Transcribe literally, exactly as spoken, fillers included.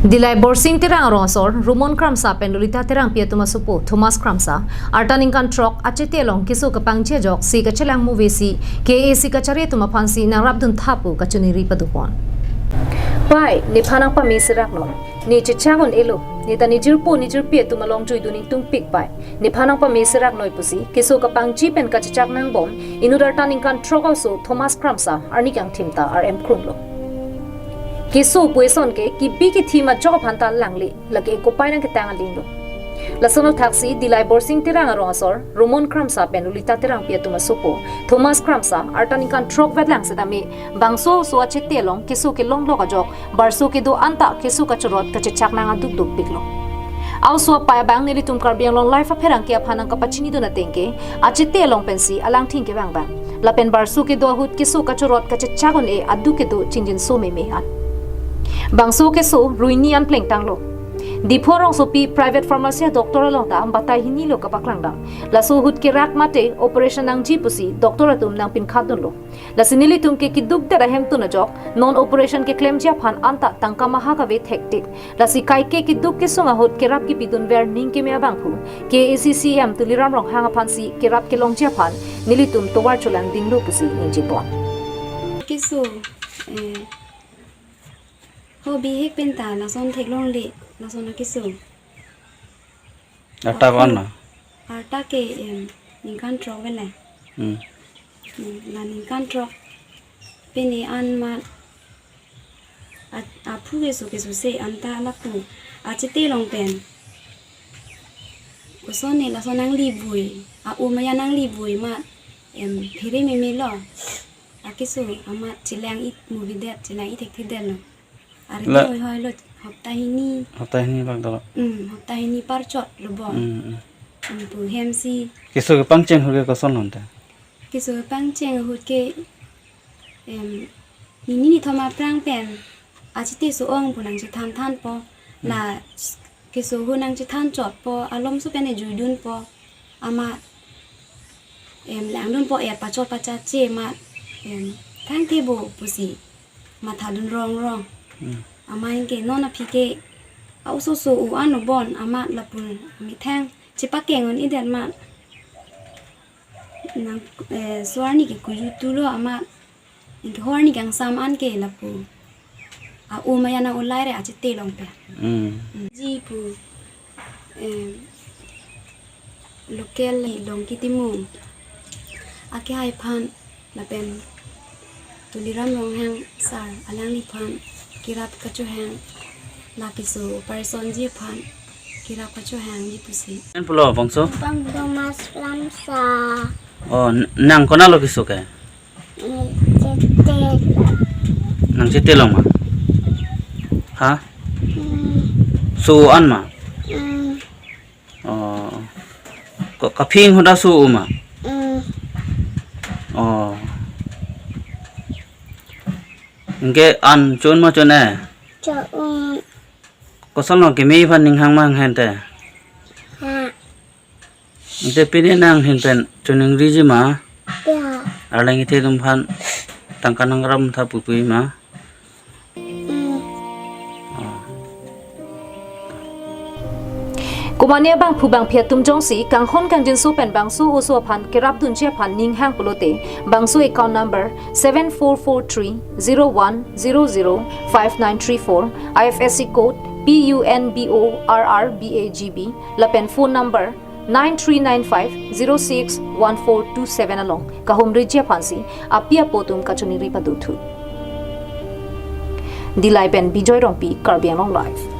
Dillai Borsing Terang arong asor Rumon Kramsa pen Lolita Terangpi atum asopo Thomas Kramsa arta ningkan throk achete along keso kepangji ajok si kachelang move si K A A C kachari atum aphan si nangrapdun tha pu kachiningri padopon. Pai, nephan nangpame serak non. Ne chechak un-elo. Ne ta ne jirpo ne jirpi atum along juidun ingtungpik pai. Nephan nangpame serak noi pusi keso kepangji pen kachechak nangbom inut arta ningkan throk aso Thomas Kramsa arni kangthim ta arem krunglo. Keso pu eson ke kibi kithim ajok aphan ta langle, lake kopai nangketang aling lo. Lason athaksi Dillai Borsing Terang arong asor Rumon Kramsa pen Lolita Terangpi atum asopo Thomas Kramsa arta ningkan throk vetlang setame bangso oso achete along keso kelonglok ajok barso kedo anta keso kachorot kachechak nang aduk dukpiklo. Aoso apai abang nelitum Karbi Anglong Live apherangke aphan nangkapachinidun ateng ke achete along pensi alangthing kevang vang. Lapen barso kedo ahut keso kachorot kachechak un-e aduk kedo chingjinso meme an. Bangso keso ruini an plengtanglo. Diphu arongsopi private pharmacy doctor along ta batai hini lo kapaklangdam. Laso ahut kerak mate operation nangji pusi doctor atum nangpinkhatdunlo. Lasi nelitum ke kidukdet ahemtun ajok non operation keklemji aphan anta tangka maha kave thektik. Lasi kaike kiduk kesung ahut kerap kipidunver ning keme abangphu K A A C C E M Tuliram Ronghang aphansi kerap kelongji aphan nelitum tovar cholang dinglo pusi ningjepon. Keso, eh, ho bihek pen ta lason theklongle, lason akeso. Arta ko-an ma? Arta ke, em, ningkan throk vele. Hmm. Hmm, la ningkan throk pini an ma a-, aphu keso keso se anta lapu achete along pen. Koson ne lason nanglibui, a-o maya nanglibui ma, em, phere meme lo. Akeso amat chelang-i movedet, chelang-i thekthedetlo. Arni la- hoi hoi lo, hopta hini. Hopta hini bak dolo. Hmm, hopta hini parchot lo bon. Hmm, hmm. Hmm, pu hem si. Keso kepangcheng ahut ke koson lonte? Keso kepangcheng ahut ke, em, nini nithom aphrang pen achete so-ong pu nangchethan thanpo. Hmm. La s-, keso ahut nangchethan chotpo, alomso pen ejuidunpo. Amat, em, langdunpo, er pachot pachache amat, em, thangthebo pusi mathadun rongrong. Hmm. Amat anke non aphi ke a-oso so-o an lo bon amat lapu amethang chepakeng un-edet amat nang, eh, so arni ke kuju tulo amat anke ho arni kangsam an ke lapu a-o maya nang-olai re achete along pen. Hmm. Hmm. Ji pu, em, local Longki Timung akehai aphan lapen Tuliram Ronghang sir alangliphan kerap kachohang, la keso operation ji aphan kerap kachohangji pusi. Pen pulo bangso? Bang Thomas Kramsa. Oh, n-, nang konat lo keso ke? Nangchete. Nangchete along ma? Ha? Hmm. So-o an ma? Hmm. Oh. Ko kaphi ahut ta so-o ma? Hmm. Oh. Anke an cho-un ma cho-un-e? Cho-un. Koson lo keme aphan ning hang ma hanghe te? Ha. Ante pini nanghin pen chiningriji ma? Ya. Arleng ithe atum aphan tangka nangraptha pupu ma? Hmm. Oh. Komane abangphu bangphi atum jongsi kanghon kangjinso pen bangso oso aphan kerapdunji aphan ning hang pulote bangso account number seven four four three zero one zero zero five nine three four, I F S C code P U N B O R R B A G B, lapen phone number nine three nine five zero six one four two seven along kahumriji aphansi api apo atum kachiningri padothu. Dillai pen Bijoy Rongpi, Karbi Anglong Live.